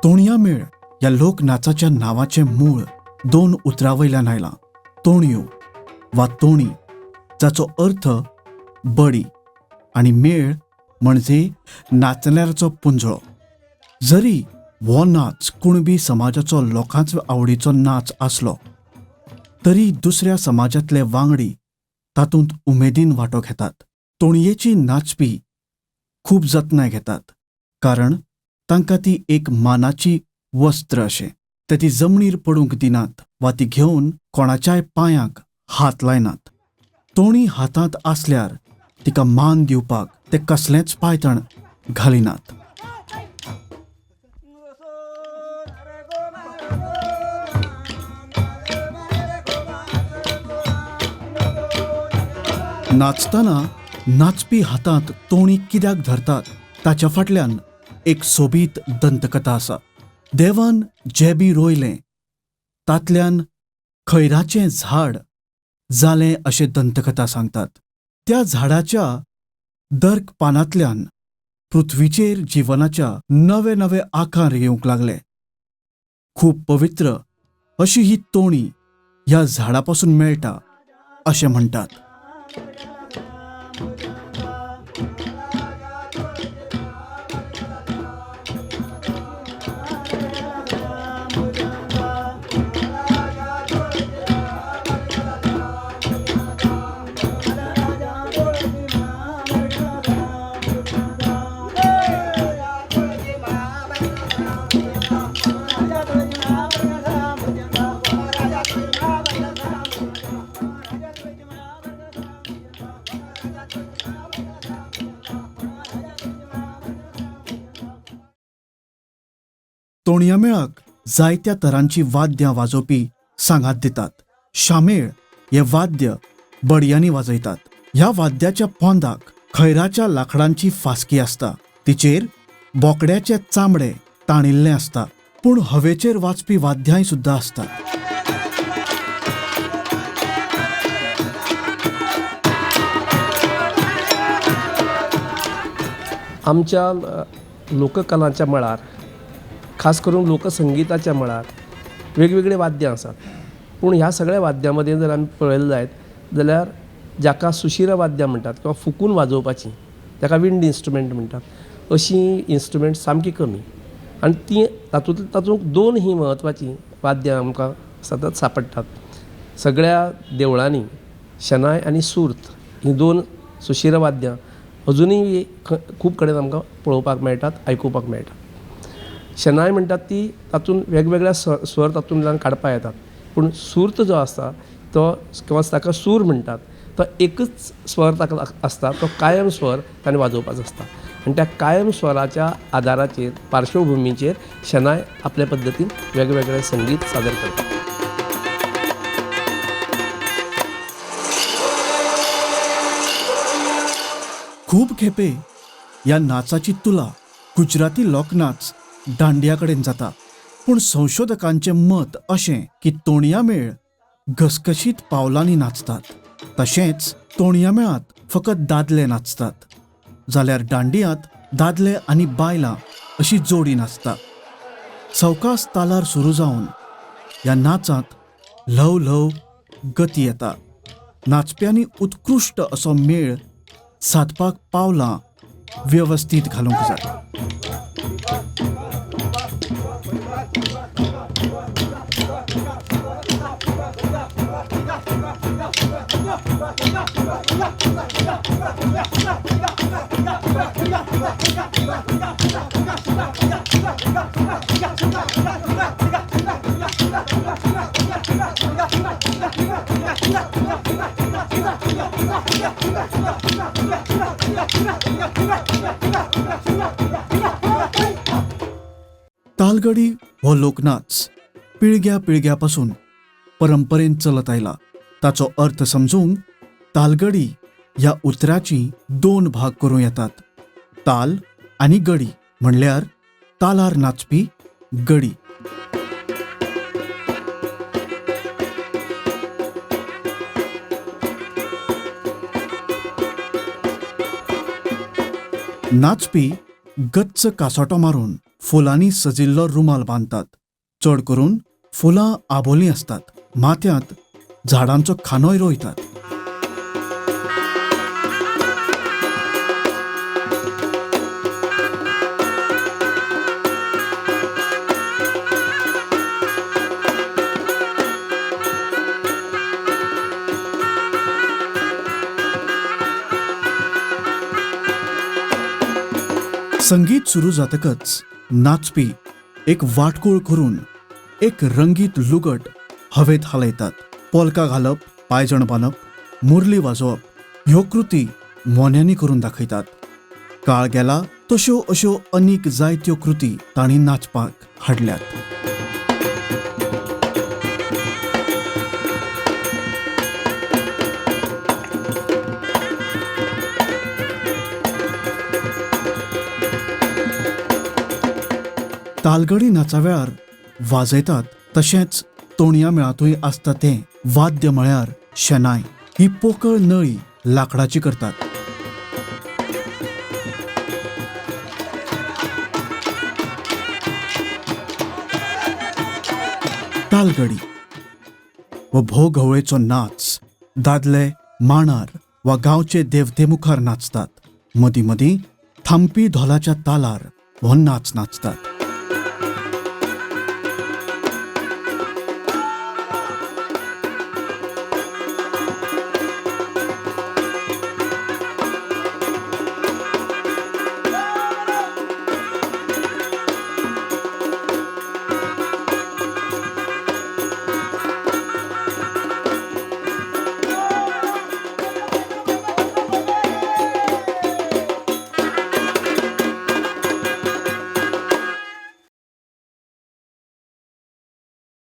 तोणया मेळ ह्या लोकनाचाच्या नांवाचें मूळ दोन उतरां वयल्यान आयलां, तोणयो वा तोणी, जाचो अर्थ बडी, आनी मेळ म्हणजे नाचण्याचो पुंजळो. जरी हो नाच कुणबी समाजाचो लोकांच आवडीचो नाच आसलो तरी दुसऱ्या समाजांतले वांगडी तातूंत उमेदीन वांटो घेतात. तोणयेची नाचपी खूब जतनाय घेतात, कारण तांकां ती एक मानाची वस्त्र अशें. ते ती जमनीर पडूंक दिनात वा ती घेवन कोणाच्याय पांयांक हात लायनात. तोणी हातांत आसल्यार तिका मान दिवपाक ते कसलेंच पांयतण घालिनात. नाचतना नाचपी हातांत तोणी कित्याक धरतात ताच्या फाटल्यान एक सोबीत दंतकथा आसा. देवान जें बी रोयलें तांतल्यान खैराचें झाड जालें अशें दंतकथा सांगतात. त्या झाडाच्या दर्क पानांतल्यान पृथ्वीचेर जिवनाच्या नवे नवे आकार येवंक लागले. खूब पवित्र अशी ही तोणी ह्या झाडापासून मेळटा अशें म्हणटात. तोणया मेळाक जायत्या तरांची वाद्यां वाजोवपी सांगात दितात. शामेळ हे वाद्य बडयांनी वाजयतात. ह्या वाद्याच्या पोंदाक खैराच्या लांकडांची फास्की आसता. तिचेर बोकड्याचे चामडे ताणिल्लें आसता. पूण हवेचेर वाजपी वाद्यांय सुद्दां आसतात. आमच्या लोककलांच्या मळार, खास करून लोकसंगिताच्या मळार वेगवेगळीं वाद्यां आसात. पूण ह्या सगळ्या वाद्यां मदीं जर आमी पळयलें जायत जाल्यार जाका सुशिरा वाद्यां म्हणटात किंवा फुकून वाजोवपाचीं ताका विंड इन्स्ट्रुमेंट म्हणटात, अशीं इन्स्ट्रुमेंट सामकी कमी. आनी तीं तातूंत दोन हीं म्हत्वाचीं वाद्यां आमकां सतत सांपडटात. सगळ्या देवळांनी शेनाय आनी सूर्त हीं दोन सुशिरा वाद्यां अजुनूय खूब कडेन आमकां पळोवपाक मेळटात, आयकुपाक मेळटात. शेनाय म्हणटात ती तातूंत वेगवेगळ्या स्वर तातूंतल्यान काडपाक येतात. पूण सूर्त जो आसता तो किंवा ताका सूर म्हणटात, तो एकच स्वर ताका आसता, तो कायम स्वर ताणें वाजोवपाचो आसता. आनी त्या कायम स्वराच्या आदाराचेर, पार्श्वभुमीचेर शेनाय आपल्या पद्दतीन वेगवेगळे संगीत सादर करता. खूब खेपे ह्या नाचाची तुला गुजराती लोकनाच दांडिया कडेन जाता. पूण संशोधकांचें मत अशें की तोणया मेळ घसघशीत पावलांनी नाचतात, तशेंच तोणया मेळांत फकत दादले नाचतात, जाल्यार दांडियांत दादले आनी बायलां अशी जोडी नाचता. सवकास तालार सुरू जावन ह्या नाचांत ल्हव ल्हव गती येता. नाचप्यांनी उत्कृश्ट असो मेळ सादपाक पावलां वेवस्थीत घालूंक जाय. तालगडी हो लोकनाच पिळग्या पिळग्या पासून परंपरेन चलत आयला. ताचो अर्थ समजूंक तालगडी ह्या उतराची दोन भाग करूं येतात. ताल आनी गडी म्हणल्यार तालार नाचपी गडी. नाचपी गच्च कासोटो मारून फुलांनी सजिल्लो रुमाल बांदतात. चड करून फुलां आबोलीं आसतात. माथ्यांत झाडांचो खांदोय रोयतात. संगीत सुरू जातकच नाचपी एक वाटकुळ करून एक रंगीत लुगट हवेत हालयतात. पोलकां घालप, पांयजण बांदप, मुरली वाजोवप ह्यो कृती मोन्यांनी करून दाखयतात. काळ गेला तश्यो अश्यो अनेक जायत्यो कृती तांणी नाचपाक हाडल्यात. तालगडी नाचा वेळार वाजयतात तशेंच तोणया मेळांतूय आसता तें वाद्य म्हळ्यार शेनाय. ही पोकळ नळी लांकडाची करतात. तालगडी व भोव घवळेचो नाच दादले मांडार वा गांवचे देवते मुखार नाचतात. मदीं मदीं थांबपी धोलाच्या तालार हो नाच नाचतात.